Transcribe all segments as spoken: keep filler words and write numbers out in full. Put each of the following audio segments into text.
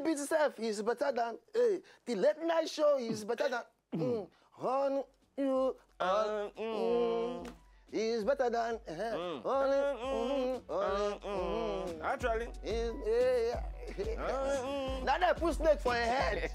Beat itself is better than, hey, the late night show is better than, mm, on you, on, mm, is better than, eh, on, mm, on, mm. Actually, Is, eh, yeah. Now they put snake for your head.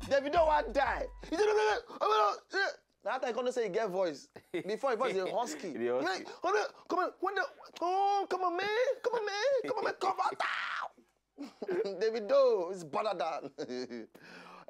Davido want die. He said, now I gonna say he get voice. Before he was a husky. The husky. Like, oh, no, come on, when the, oh, come on, man, come on, man, come on, man, come on, down. Davido is better than.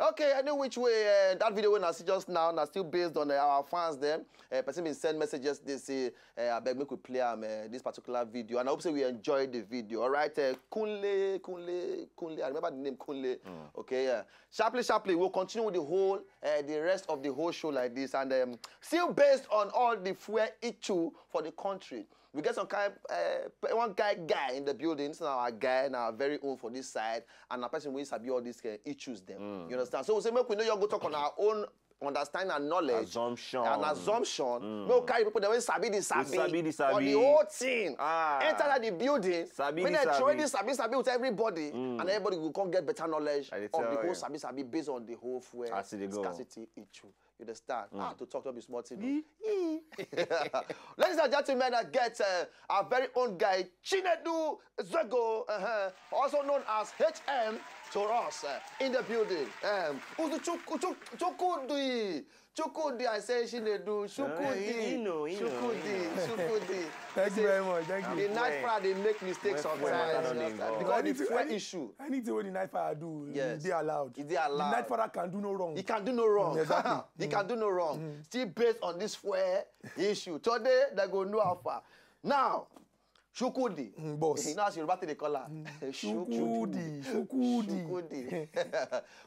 Okay, any which way, uh, that video when I see just now, na still based on, uh, our fans them. Uh, person been send messages. They say, uh, "I beg, make we play am, uh, this particular video," and I hope say we enjoy the video. All right, uh, Kunle, Kunle, Kunle. I remember the name Kunle. Okay, yeah. Sharply, sharply, we'll continue with the whole, uh, the rest of the whole show like this, and, um, still based on all the fuel issue for the country. We get some kind, uh, one guy, guy in the building. This is our guy, now very own for this side, and a person we sabi all these, uh, issues them. You understand? So we say make we know you go talk on our own understanding and knowledge. Assumption. An assumption. No carry people that wey sabi the sabi sabi the for the sabi. Whole thing. Ah. Enter that the building. Sabi Make the dem sabi. Train this sabi sabi with everybody, and everybody go come get better knowledge I dey of the tell whole you. Sabi sabi based on the whole fuel As e dey go. Scarcity issue. You understand? Ah, to talk no be small thing. Ladies and gentlemen, I get, uh, our very own guy, Chinedu Zego, uh-huh, also known as H M, to us, uh, in the building. Um, Uzu Chuku- Chuku- Chukwudi. Chukwudi, I say Chinedu. Chukwudi. You know, you know, Chukwudi. you know. Chukwudi. Thank you Say, very much. Thank you. The night Father dey make mistake When sometimes. fuel matter You don dey understand? involve. Because the Anything- fuel any- issue. Anything wey the night father do, Yes. e dey allowed. E dey allowed. The night father can do no wrong. He can do no wrong. Exactly. He can do no wrong. Still based on this fuel issue. Today, they go know how far. Now, Chukwudi. Mm, boss. You know as Yoruba take dey call her. Chukwudi, Chukwudi. Chukwudi.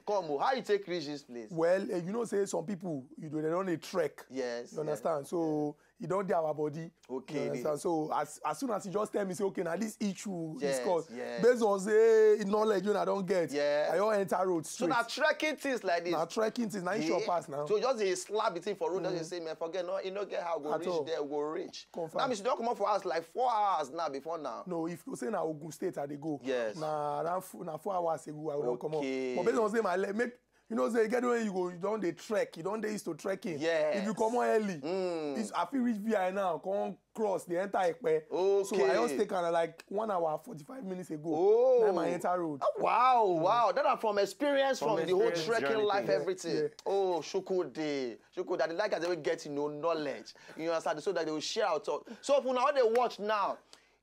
Come, oh, how you take reach this place? Well, eh, you know say some people, you know, they don dey trek. Yes, You understand? So e don dey our body. Okay. You understand? So as as soon as you just tell me say, okay, now this issue Yes, is called yes. Based on say knowledge wey I don get, Yeah. I don enter road So straight. na trekking things like this. Na trekking things, na e sure pass now. So just dey slap the thing for road, just dey say, man, forget no, e no get how go At reach all. There, go reach. Confirm. That means you don comot for house like four hours now before now. No, if to say na Ogun State I dey go, Yes. na around f- na four hours ago I don comot. Okay. But based on say my leg, make you know say you get when you go, you don dey trek, you don dey used to trekking. Yes. If you comot early, it's, I fit reach V I now, come cross, dey enter Epe. So I just Okay. take am like one hour forty-five minutes ago. Oh. Then I enter road. Oh, wow, wow. That are from experience from, From the whole experience trekking journey life, things. Everything. Yeah. Oh, Chukwudi. Chukwudi, I dey like as they will get, you know, knowledge. You understand? So that they will share out. So if una all dey watch now,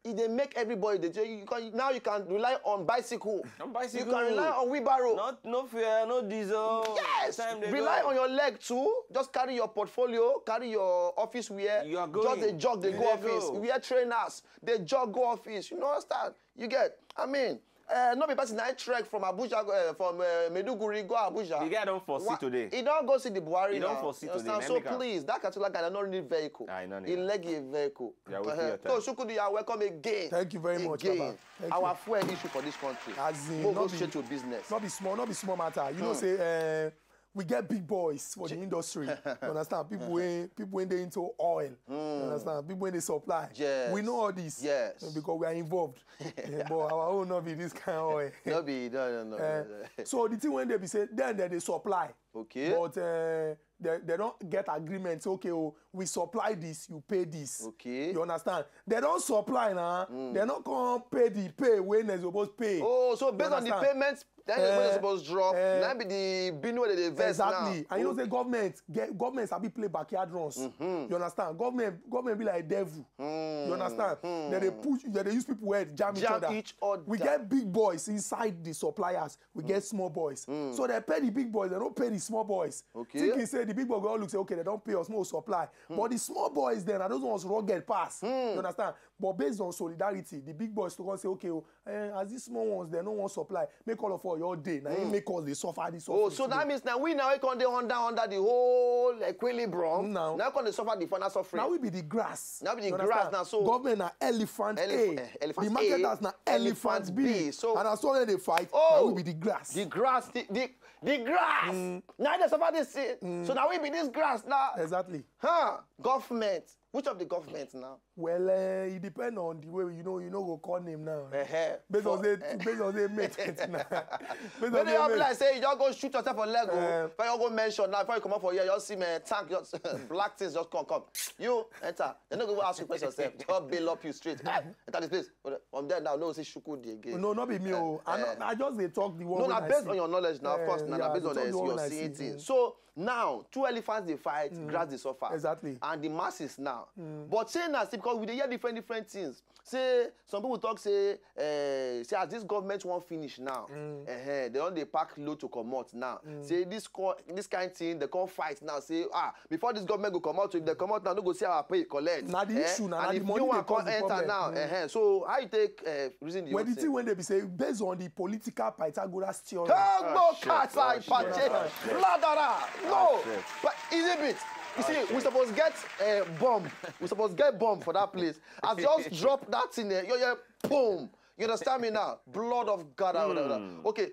e dey make everybody dey, you can, now you can rely on bicycle. On bicycle. You can rely on wheelbarrow. Not no fuel, no diesel. Yes. Time dey Rely go. On your leg too. Just carry your portfolio, carry your office wear. You are Just going. dey jog, dey You go dey office. go. Wear trainers. Dey jog, go office. You know understand? You get? I mean, uh, no be person na trek from Abuja, uh, from uh, Maiduguri go Abuja. The guy don foresee Wa- today. He don go see the Buhari He don now. foresee You today, understand? na So make am. Please, that particular guy no need vehicle. Ah, he no need He am. leg a vehicle. You are wasting Uh-huh. your time. So Chukwudi, you are welcome again. Thank you very much, Again. Baba. Thank Our you. Fuel issue for this country. As in, We'll no go be- straight to business. No be small, no be small matter. You know say uh, we get big boys for the industry. You understand? People wey people wey dey into oil. You understand? People wey dey supply. Yes. We know all this. Yes. Because we are involved. Eh, but our own no be this kind of oil. No be, no, no, no. Eh, No, no. So the thing wey dey be say then they dey supply. Okay. But uh, they, they don't get agreement. Say, okay, oh, we supply this, you pay this. Okay. You understand? They don't supply now. They don't come pay the pay when they supposed pay. Oh, so based on the Understand? payments, then the money Eh, supposed drop. eh. That be the bin wey dey vex Exactly. now. And you know say government get government sabi play backyard runs. You understand? Government government be like devil. You understand? Then they push, then they use people head jam, Jam each other. Each other. We get big boys inside the suppliers. We get small boys. So they pay the big boys, they don't pay the small boys. Okay. Thinking say the big boy go look say, okay, they don't pay us more supply. But the small boys then are those ones rugged pass. You understand? But based on solidarity, the big boys to come say, okay, oh, eh, as these small ones, they no one supply. Make all of us your day. Now you make us they suffer this. Oh, so that means now we now we come dey under under the whole equilibrium. Now. Now come dey suffer the final suffering. Now we be the grass. Now be the You grass understand? Now so Government na elephant Elef- A. eh, elephant The market A, has na elephant elephant B. B. So And as long as they fight, Oh, now we be the grass. The grass, the the, the grass. Now they suffer this thing. So now we be this grass now. Exactly. Huh? Government. Which of the government now? Well, uh, it depends on the way you know. You know, go call name now. Uh-huh. Based on For- the based on the mate now. Based When on they the happen mate. Like say you just go shoot yourself for leg, Eh. oh. Before you go mention now, before you come up for here, you see me tank, just black things just come, come. You enter. They no go ask you question yourself. Just bail up you straight. Ah, enter this place. But from there now, no see Shukudi again. No, not be me. Oh, I, Eh. No, I just they talk the one. No, When na I based see. On your knowledge now, of Eh, course, now yeah, na based the on talk the the, one your when I seeing see. Things. So now, two elephants they fight, grass they suffer. Exactly. And the masses now. But say now, see, because we dey hear different different things. Say some people talk say, uh, say as this government won't finish now, uh they don dey pack load to comot now. Say this co- this kind thing they can't fight now. Say ah, before this government go comot, if they comot now, no go see our pay collect. Na the issue, na, na And the if money new dey one cause come the enter problem. Now, so how you take uh, reason the Well, whole the thing? Thing when they be say based on the political Pythagoras theory. Togbo Shit, Kasai shit, Pache. shit. Ladara. No. Shit. But is it bit? You see, we supposed get a bomb. We supposed get bomb for that place. As just drop that in there, yo, yeah, boom. You understand me now? Blood of God. Ah, whatever. Okay.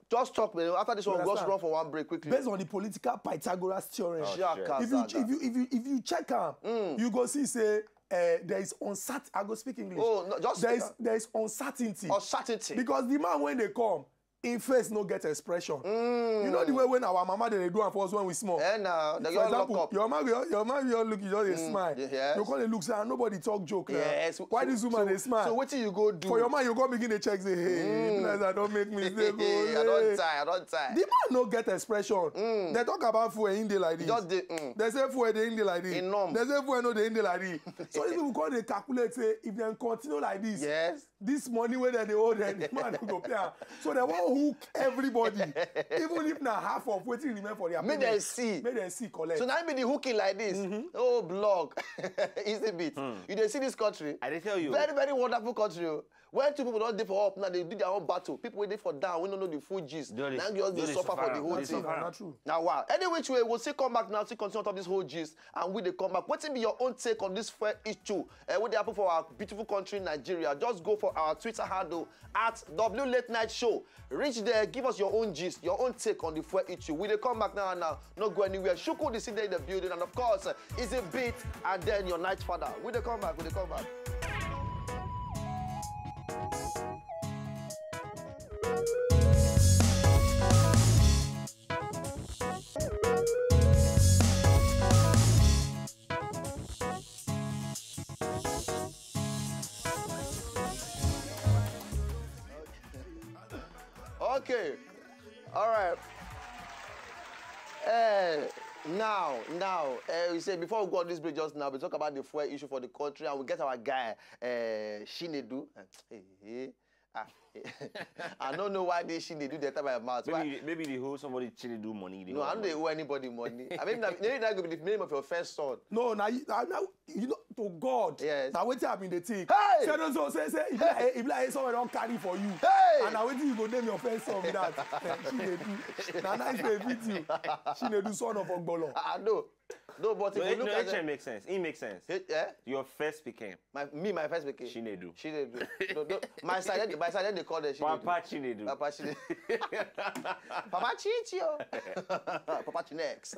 Just talk, man. After this one, You we just understand? Run for one break quickly. Based on the political Pythagoras theorem. Oh, Shaka shit. If you Zaga. If you if you if you check am, you go see say uh, there is uncertain. I go speak English. Oh, no, just there speak is am. There is uncertainty. Uncertainty. Because the man when they come, in face no get expression. You know the way when our mama they do am for us when we small. Eh, now, they For just example, lock up. Your man, your, your man, your look, you just dey smile. Yes. You call the look, say, "Ah, nobody talk joke now. Yes. Why So- this woman so- dey smile?" So what do you go do? For your man, you go begin to check, say, "Hey, like I don't make mistake." Oh, Hey, I hey. Don't tie. I don't tie. The man no get expression. They talk about food in day like this. Just dey, mm. They say food dey in day like this. E numb. They say food no dey in day like this. So these people come dey calculate say if they continue like this, Yes. This money where they owe them, the man no go pay am. So they want hook everybody, even if na half of wetin remain for their Make payment. Dem see. Make them see collect. So now be the hooking like this. Oh, blog. Easy bit. You dey see this country. I dey tell you. Very, very wonderful country. Oh. When two people don't dey for up now, they do their own battle. People waiting for down, we don't know the full gist. They dey- Now just they dey dey suffer for suffer, the whole they dey thing. suffer. Na true. Now, wow. Anyway, which way, we'll still come back now, still continue on top this whole gist, and we dey come back. What be your own take on this fair issue? Uh, what dey happen for our beautiful country, Nigeria? Just go for our Twitter handle at W Late Night Show. Reach there, give us your own gist, your own take on the fair issue. We dey come back now and now. No go anywhere. Shuku the city in the building, and of course, uh, Easy Beat, and then your Night Father. We dey come back, we dey come back. Okay. All right. Uh, now, now, uh, we say before we go on this break just now, we talk about the fuel issue for the country, and we get our guy, uh, Shinedu. Uh, hey, hey. Ah, I don't know why this Shinedu dey enter my mouth. Why? Maybe maybe the whole somebody Chinedu money. They No, I don't dey owe anybody money. I mean, that, that could be the name of your first son. No, now you, now, now you know, to God. Yes. Now wetin I been dey think. Hey! Say no, so say say if like if like someone don carry for you. Hey! And now wetin you go name your first son be that? Chinedu. Na nice dey fit you. Chinedu, son of Ogbolo. I know. No, but No, if you no, look at H M it, makes sense. It makes sense. eh? Your first became My, me, my first became Chinedu. Chinedu. No, no, my side, my side, they call them Chinedu. Papa Chinedu. Papa Chinedu. Papa Chichio. Papa Chinex.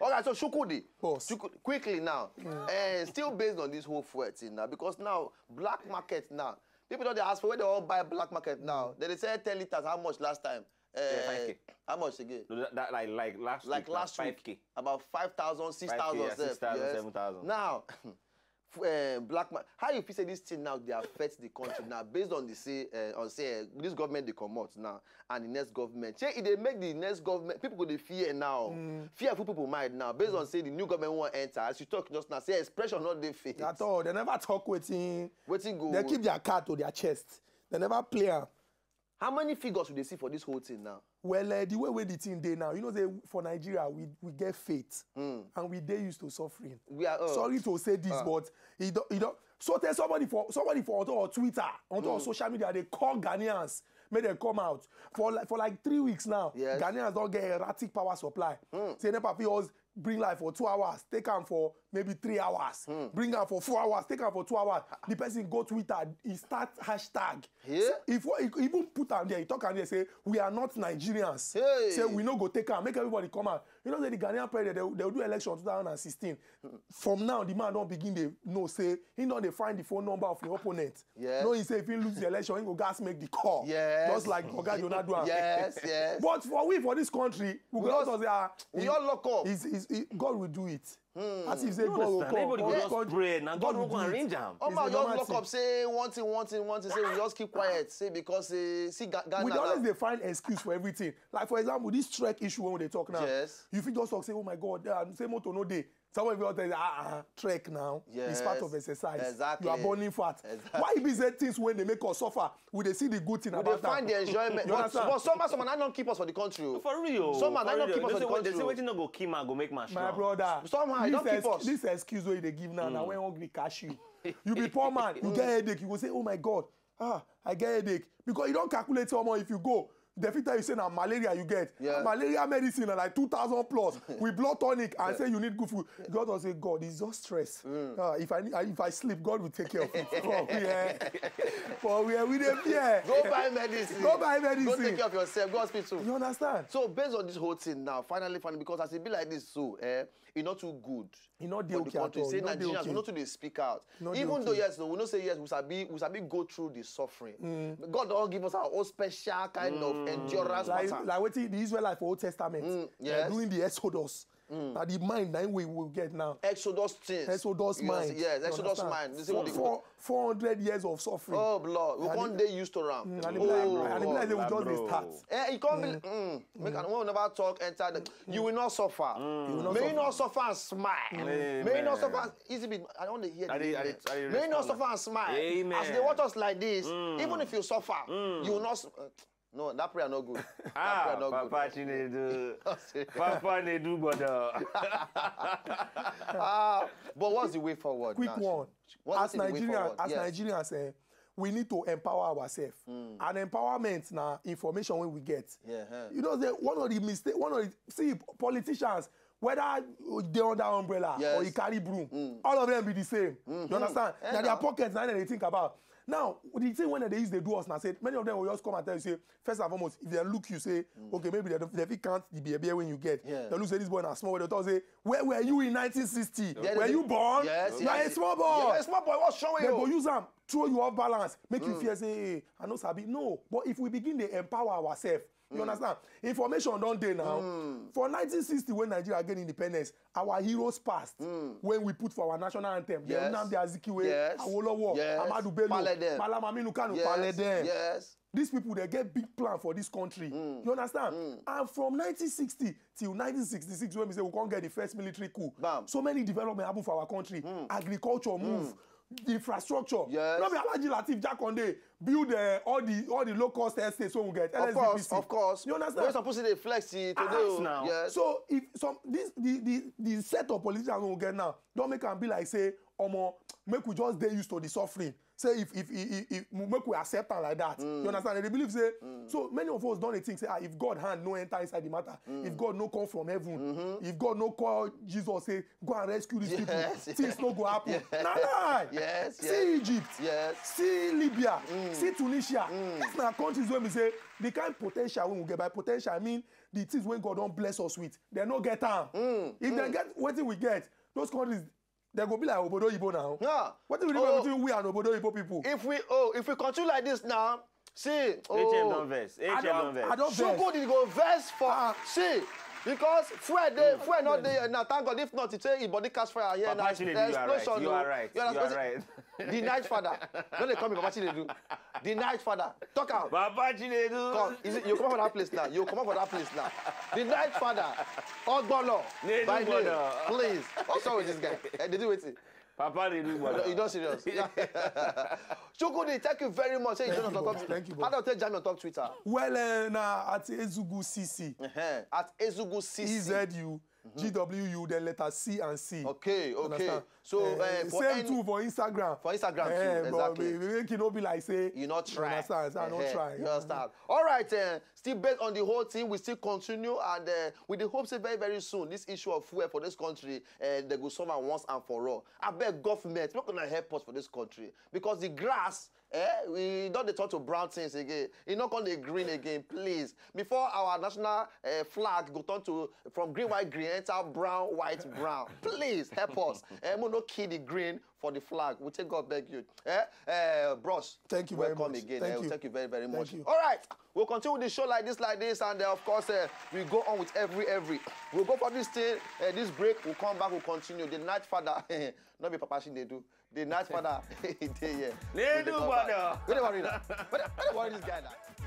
All right, so Shukudi. Boss. Shuku- quickly now. Uh, still based on this whole fuel thing now, because now, black market now, people don't dey ask for where they all buy black market now. They, they sell ten liters. How much last time? Uh, Yeah, five K. How much again? No, that, that like like last Like week, last five week, K. About five thousand, six thousand, Five K, yeah, six thousand, seven thousand. Now, f- uh, black man, how you feel say this thing now they affect the country now based on the say uh, on say uh, this government they come out now and the next government? Say if they make the next government, people go dey fear now. Fear for people mind now based on say the new government won't enter. As you talk just now, say expression not dey fit. At all, they never talk wetin. Wetin go? They keep their card to their chest. They never play am. How many figures should they see for this whole thing now? Well, uh, the way wey the thing dey now, you know say for Nigeria we we get faith and we dey used to suffering. We are uh, Sorry to say this, but e don e don so tey somebody for somebody for on top of Twitter, on top of social media, dey call Ghanaians make dem come out for like for like three weeks now. Yes. Ghanaians don get erratic power supply. Say NEPA fit just bring life for two hours, take am for maybe three hours, bring am for four hours, take am for two hours. The person go Twitter, he start hashtag. Yeah. If what he even put am there, he talk am there, say we are not Nigerians. Hey. Say we no go take am, make everybody come out. You know say the Ghanaian president, they, they do election two thousand and sixteen. From now, the man don begin dey know say he don dey find the phone number of him opponent. Yes. Knowing say if he lose the election, he go gas make the call. Yes. Just like Oga Jonah do am. Yes, yes. But for we for this country, we go Because just say ah, we he- all lock up. He's, he's, he, God will do it. As if say You God will understand? come. Everybody go God- just God- pray, na God will will go do it. Arrange am. Oh It's my, a just normal lock thing. Up, say one thing, one thing, one thing. Say we just keep quiet. Say because say see Ga- Ghana. We dey Now. Always dey find excuse for everything. Like for example, this trek issue wey we dey talk now. Yes. You fit just talk say, oh my God, uh, say motor no dey. Someone fit tell you, ah, ah, trek now. It's part Yes. Of exercise. Exactly. You are burning fat. Exactly. Why e be say things wey dey make us suffer, we dey see the good thing We dey about find the am. enjoyment. You But, understand? But some man, some man, I don't keep us for the country. Oh. For real. Some man, For I don't real. Keep us They for the say, they say country. Wetin no go kill man go make man My strong. brother, Somehow, e this, don keep us. This excuse wey you dey give now, na when hungry catch you. You be poor man, you get headache, you go say, oh my God, ah, I get headache. Because you don calculate say, omo, if you go, dem fit tell you say na malaria you get. Yeah. Malaria medicine na like two thousand plus with blood tonic and say you need good food. You go just say, God, it's just stress. Ah, if I need- if I sleep, God will take care of it. For where, for where we dey fear. Go buy medicine. Go buy medicine. Go take care of yourself. Go hospital. You understand? So based on this whole thing now, finally, finally, because as e be like this, so eh, e no too good. E no dey For okay the at country, all. Say E no dey Nigerians, okay. We no too dey speak out. No dey Even though okay. Yes, no, we know say yes, we sabi, we sabi go through the suffering. God don give us our own special kind of endurance Like pattern. Like wetin the Israelites for Old Testament, Mm, eh, yes. During the Exodus, na the mind na im we will get now. Exodus things. Exodus You mind. understand? Yes, You Exodus understand? mind. This is Four, what they four, four hundred years of suffering. Oh Lord, we And can't it- dey used to am. Mm, and e Oh, be like, and e be like say we God. just dey Bro. Start. Eh, e come be mm, make I no never talk enter the. You will not suffer. will not May you suffer. Not suffer and smile. Amen. May you not suffer. Easy be. I don dey hear. I the dey- I name. dey- I dey May you not respond. Suffer and smile. Amen. As you dey watch us like this, even if you suffer, you will not. s- Uh, no, that prayer no good. That prayer Ah, no Papa good. Chinedu. Papa Nedu Bodo. Ah, but what's the way forward? Quick Now? One. What As is the way Nigerians, forward? as Yes. Nigerians, eh, we need to empower ourselves. And empowerment na information wey we get. Yeah, huh. You know say one of the mistake, one of the see politicians, whether you dey under umbrella Yes. Or you carry broom, all of them be the same. You understand? Eh, Na their now. Pocket na dem dey think about. Now the thing wey dem dey use dey do us na say many of them will just come and tell you say first and foremost if dem look you say okay maybe dem fit count the beer beer wey you get. Yeah. Dem look say this boy na small boy dem talk say where were you in nineteen sixty? Yeah, Were they- you born? Yes, You are a yes. small boy. Yeah, small boy. What's showing Dem go you? Use am throw you off balance make you fear say hey I no sabi no but if we begin dey empower ourselves you understand information don dey now for nineteen sixty when Nigeria gain independence our heroes passed when we put for our national anthem Yes. Nnamdi Azikiwe Yes. Awolowo Yes. Ahmadu Bello Pale dem. Malam Aminu Kano Yes, pale dem yes. These people dey get big plan for this country you understand and from nineteen sixty till nineteen sixty-six when we say we come get the first military coup Bam. So many development happen for our country agriculture move infrastructure Yes. No be Alhaji Lateef Jakonde build uh, all the all the low cost estates wey we get Of course, L S D P C. Of course. You understand? When suppose to dey flex it today. Ask Oh. now. Yes. So if some this the the the set of politicians wey we get now don make am be like say omo make we just dey used to the suffering say if if if, if, if make we accept am like that you understand dem dey believe say so many of us don dey think say ah if God hand no enter inside the matter if God no come from heaven if God no call Jesus say go and rescue these Yes. People things no go happen na lie Yes, see yes. Egypt Yes. see Libya see Tunisia these na countries wey be say the kind potential wey we get by potential I mean the things wey God don bless us with dem no get am if dem get wetin we get those countries dem go be like obodo oyibo now Yeah. wetin we do Oh. Between we and obodo oyibo people If we oh if we continue like this now, see. H M Oh, don vex. I H M don don vex. I don Sugar vex dey go vex for see because fuel dey fuel no dey here now thank God if not he say him body catch fire here Papa na Chinedu, you are right. explosion You o. Are right. You are understand? Right. The night father no dey call me Papa Chinedu the night father talk am Papa Chinedu. Come, is it, you come out for that place now. You come out for that place now. The night father, Ogbolo, Nedu by name, Bodo. Please. What's wrong with this guy? Eh, did you wait? Papa Nedu Bodo. You don't serious. Chukwudi, thank you very much. Say you join us on top. Thank you, How bro. do you jam on top Twitter? Well, uh, na at Ezugu C C. Uh-huh. At Ezugu C C. E Z U G W U, then letter C and C. Okay, You okay. understand? So Eh, uh, for same any, too for Instagram. For Instagram too, Eh, but exactly. we- we make it no be like say You not try. You understand? So I don't Eh, try. You understand? All right. Uh, still based on the whole thing, we still continue, and uh, with the hope say very very soon this issue of fuel for this country, uh, they go solve am once and for all. I beg government, make una help us for this country because the grass. Eh, we don dey turn to brown things again. E no come dey green again, please. Before our national uh, flag go turn to from green white green enter brown white brown. Please help us. Eh, we no kill the green for the flag. We take God beg you. Eh, uh, bros. Thank you very Welcome much. again. Thank Eh, you. Thank you very very much. you. All right. We'll continue with the show like this, like this, and uh, of course uh, we go on with every every. We'll go for this thing, uh, this break. We'll come back. We'll continue. The night father, not be Papa Shinedu. The night father, he dey here. Nedu We'll come back. Gbado. We dey worry now. We dey we dey worry this guy now.